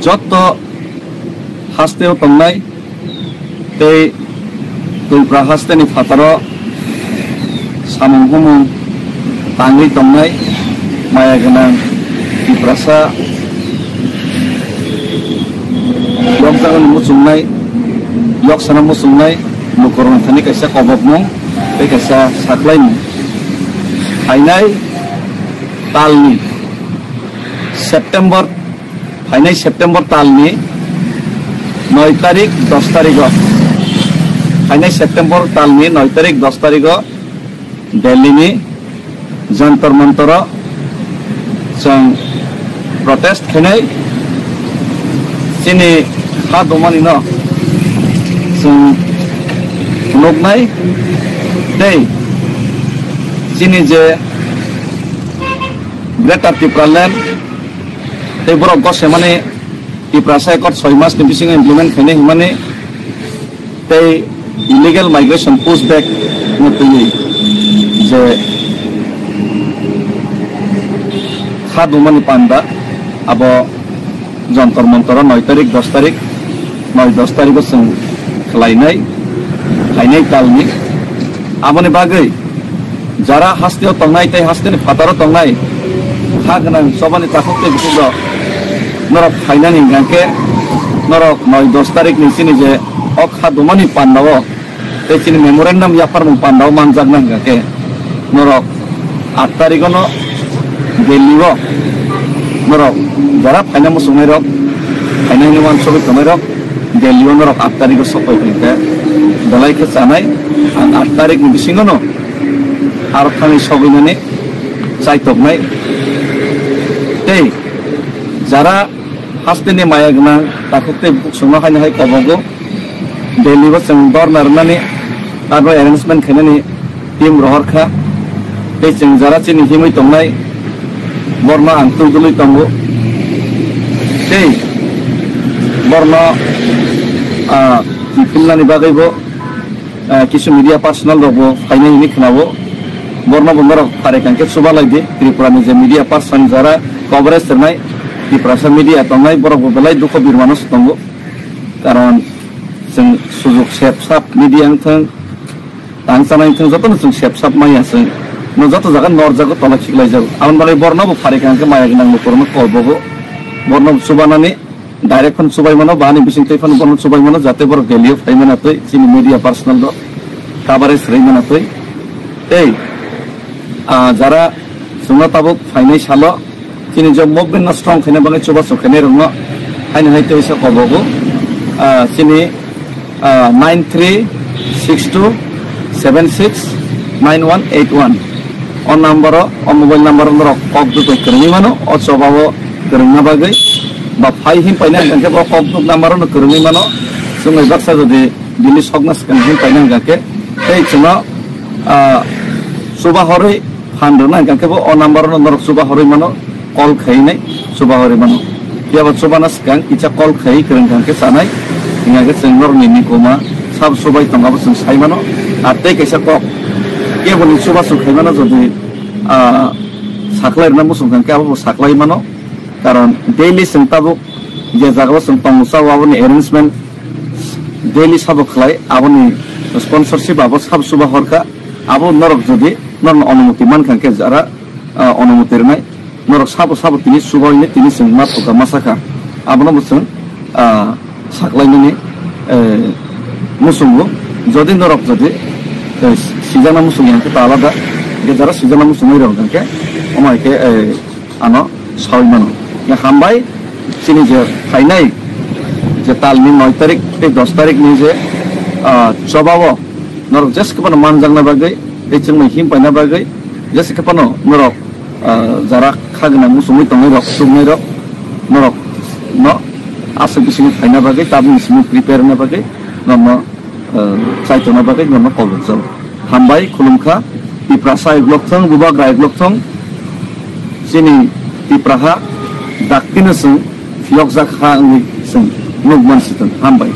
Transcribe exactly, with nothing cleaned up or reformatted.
Jotto hasteo tongnai tei Twipra hasteni phataro samung humung tangwi tongnai maya gwnang Tiprasa, yokjagani muchungnai, yoksano muchungnai lukurokni thani kaisa kobokmung tei kaisa saklaimung. Phainai talni September, phainai September talni noi tarik, dos tarigo, phainai September talni noi tarik, dos tarigo Delhi ni Jantar Mantaro chwng protest khainai, chini kha dumani no chwng phunuknai tei chini je Greater Tipraland tei borok gosemani Tiprasa Accord soi mas ni bisingo implement khainai hwnmani tei illegal migration push back no twiwi je kha dumani panda abo Jantar Mantaro noi tarik, dos tarik, noi dos tarigo chwng khlainai, phainai talni. Aboni bagwi jara hasteo tongnai tei hasteni phataro tongnai kha gwnang chobani takhuk tei bukhuk rok norok phainani hwnkhe norok noi dos tarik ni chini je o kha dumani pandao tei chini memorandum yapharmung pandao manjakna hwnkhe norok aat tarigo no Delhi o norok jara phaina muchungnai rok, phaina hwnwi uansugwi tongnai rok Delhi o norok aat tarigo sokpai hwnkhe belai khe chanai. Ang aat tarik ni bisingo no aro thangwi sogwinani chaitoknai. Tei jara hasteni maya gwnang takhuk tei bukhuk songno haino hai kobogo Delhi o chwng dorna rwnani aro arrangement khainani team rohor kha. Tei chwng jara chini himwi tongnai borno ang twi dului tongo. Tei borno, ah, kiphilnani bagwibo ah, kisu media personal rok bo phainai hwnwi khwnao. Borno bo norok pharai kangkhe chuba lai di. Tripura ni je media person jara coverage rwnai, Tiprasa media tongnai, borok bo belai dukho birmano se tongo. Karon chwng sujuk sep sap media wngthwng, tang chanai wngthwng, jotono chwng sep sap maya chwng. No joto jaga norjago, tola khiklaijago. Aboni bagwi borno bo pharai kangkhe maya gwnang lukurokno kobogo. Borno bo chubanani direct phano chubai mano, ba ani bising twi phano bono chubai mano, jate borok Delhi o phai mano twi, chini media personal rok coverage rwi mano twi. Tei, ah, jara chwngno tabuk phainai salo, chini je movement no strong khaina bagwi chubachu khainai rokno haino hai tei sa kobogo, ah, chini ah, nine three six two seven six nine one eight one. O number o, o mobile number o norok kok duk bai kwrwngwi mano, o choba o kwrwngna bagwi. Ba phai him paina hwnkhe bo kok duk number o no kwrwngwi mano. Chwng bai baksa jodi bini sokna swkang him paina hwnkhe tei chwngno, ah, chuba horwi phan rwna hwnkhe bo o number o no norok chuba horwi mano. Call khainai chuba horwi mano. Phiya ba chubana swkang kisa call khai kwrwng kha khe chanai. Hinkha khe chwng norokni mikoma sabo chubai tong abo chwng sai mano. Ar tei kaisa kok keboni chubachu khai mano jodi, ah, saklai rwna muchung kha khe abo bo saklai mano. Karon daily chwng tabuk je jaga o chwng tongo chao aboni arrangement daily sabo khlai aboni sponsorship abo sabo chuba hor kha. Abo norok jodi norokni onumoti man kha khe jara ah, onumoti rwnai. Norok sabo sabo tini chubaui tini chwng ma thokha ma sakha. Abono bo chwng, ah, saklainani, eh, muchungo. Jodi norok jodi, eh, sijakna muchung hwnkhe ta alada. Hwnkhe jara sijakna muchungwi rok hwnkhe omo hai khe, eh, ano saui mano. Hwnkhe hambai chini je phainai je talni noi tarik tei dos tarik ni je, ah, chobao norok jesa khe phano manjakna bagwi tei chwngno him paina bagwi jesa khe phano norok ah, jara kha gwnang muchungwi tongnai rok, chuknai rok, norok no aswk bisingo phaina bagwi, tabukni simi prepare wngna bagwi, norno, ah, chaitokna bagwi norno kobokjago. Hambai, khulumkha, Tiprasa uklok thung, Bubagra uklok thung, chini Tipraha daktino chwng phiyokjak ha wngwi chwng nukman si thung. Hambai.